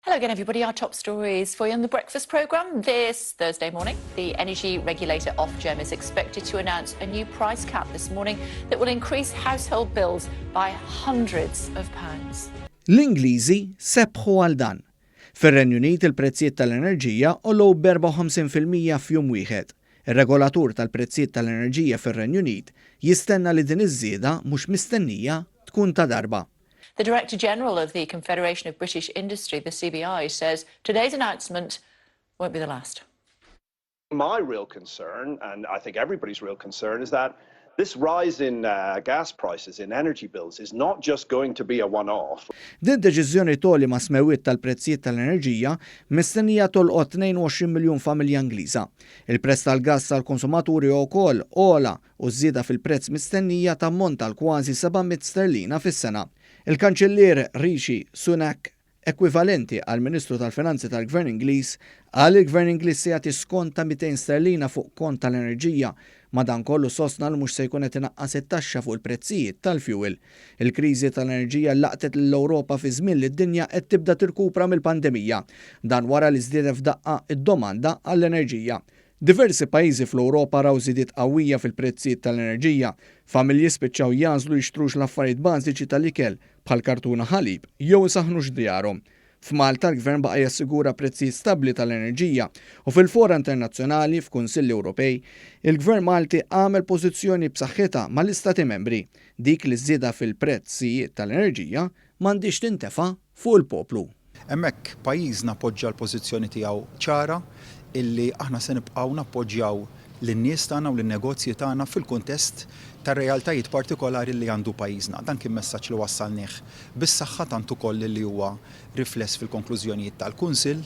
Hello again, everybody. Our top stories for you on the breakfast programme this Thursday morning. The energy regulator Ofgem is expected to announce a new price cap this morning that will increase household bills by hundreds of pounds. L-Ingliżi sebħu għal dan. Fir-Renju Unit il-prezzijiet tal-enerġija għolew b'54% f'jum wieħed. Ir-regolatur tal-prezzijiet tal-enerġija fir-Renju Unit jistenna li din iż-żieda mhux mistennija tkun ta' darba. The Director General of the Confederation of British Industry, the CBI, says today's announcement won't be the last. My real concern, and I think everybody's real concern, is that this rise in uh, gas prices, in energy bills, is not just going to be a one-off. Din deċiżjoni togħli ma' smewwiet tal-prezzijiet tal-enerġija mistennija tolqot 22 miljun familja Ingliża. Il-prezz tal-gass tal-konsumaturi wkoll għola u żieda fil-prezz mistennija tammonta għal kważi 700 sterlina fis-sena. Il-Kanċellier Rishi Sunak, ekwivalenti għal Ministru tal-Finanzi tal-Gvern Ingliż, qal il-Gvern Ingliż se jagħti skont ta' 200 sterlina fuq kont tal-enerġija. Madankollu sostna li mhux se jkun qed inaqqas it-taxxa fuq il-prezzijiet tal-fuel. Il-kriżi tal-enerġija laqtet l-Ewropa fi żmien li d-dinja qed tibda tirkupra mill-pandemija. Dan wara li żdiedet f'daqqa id-domanda għall-enerġija. Diversi pajjiżi fl-Ewropa raw żidiet qawwija fil-prezzijiet tal-enerġija. Familji spiċċaw jagħżlu jixtrux l-affarijiet bażiċi tal-ikel bħal kartuna ħalib jew isaħnux djarhom. F'Malta l-Gvern baqa' jassigura prezzijiet stabbli tal-enerġija u fil-fora internazzjonali f'Kunsilli Ewropej, il-Gvern Malti għamel pożizzjoni b'saħħitha mal-Istati Membri dik li żieda fil-prezzijiet tal-enerġija m'għandhiex tintefa' fuq il-poplu. Hemmhekk pajjiżna poġġa l-pożizzjoni tiegħu ċara illi aħna se nibqgħu nappoġġjaw lin-nies tagħna u lin-negozji tagħna fil-kuntest tar-realtajiet partikolari li għandu pajjiżna. Dan kien messaġġ li wassalnieh bis-saħħa tant ukoll li huwa rifless fil-konklużjonijiet tal-Kunsill.